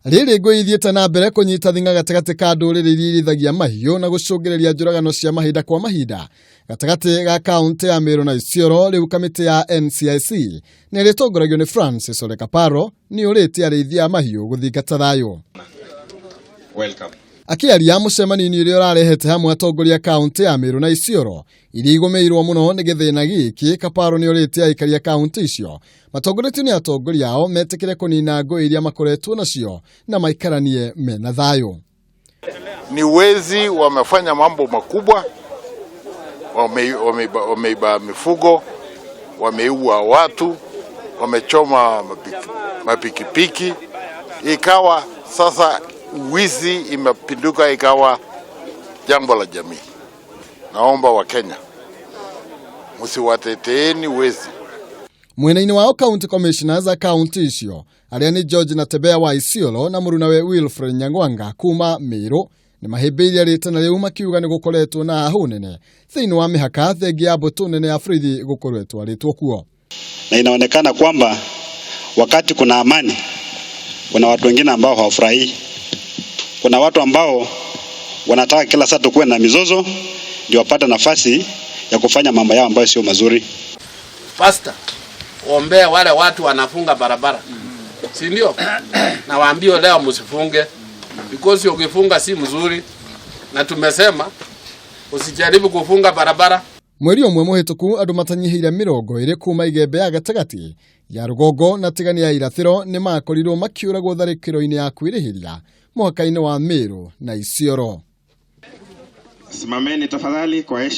Rĩrĩ ngũĩ ithiĩte na mbere kũnyita thing'a gatagatĩ ka ndũrĩrĩ iria irĩithagia mahiũ na gũcũngĩrĩria njũragano cia mahinda kwa mahinda gatagatĩ ga kaũntĩ ya Meru na Isiolo. Rĩu kamĩtĩ ya NCIC nĩ ĩrĩa ĩtongoragio nĩ Francis Ole Kaparo nĩ ũrĩtie arĩithi a mahiũ gũthingata thayũ. Welcome. Akĩaria mũcemanio-inĩ ũrĩa ũrarehete hamwe atongoria kaũntĩ ya Meru na Isiolo iria igũmĩirwo mũno nĩ gĩthĩna gĩkĩ, Kaparo nĩ ũrĩtie aikari a kaũntĩ icio matongoretio nĩ atongoria ao metĩkĩre kũnina ngũĩ iria makoretwo nacio na maikaranie mena thayũ. Ni wezi wamefanya mambo makubwa, wameiba mifugo, wameua watu, wamechoma mapikipiki. Ikawa sasa wizi imepinduka ikawa jambo la jamii. Naomba Wakenya msiwateteeni wezi. Mwena-inĩ wao, county commissioners a kaunti icio arĩa nĩ George Natembea wa Isiolo na mũrunawe Wilfred Nyang'wanga kuma Meru nĩ mahĩmbĩirie rĩtana rĩu, makiuga nĩ gũkoretwo na hahũ nene thĩinĩ wa mĩhaka thengia ya mbũtũ nene ya borithi gũkorwo ĩtwarĩtwo kuo. Na inaonekana kwamba wakati kuna amani, kuna watu wengine ambao hawafurahii. Kuna watu ambao wanataka kila saa tukuwe na mizozo ndio wapate nafasi ya kufanya mambo yao ambayo sio mazuri. Pastor, ombea wale watu wanafunga barabara, si ndio? Na waambie leo msifunge, because ukifunga si mzuri, na tumesema usijaribu kufunga barabara. Mweri ũmwe mũhĩtũku, andũ matanyihĩire 20 kuma igembe ya gatagatĩ ya rũgongo na tigani ya irathĩro nĩ makorirwo makiũragwo tharĩkĩro-inĩ ya kwĩrĩhĩria mũhaka-inĩ wa Meru na Isiolo. Simameni tafadhali kwa heshima.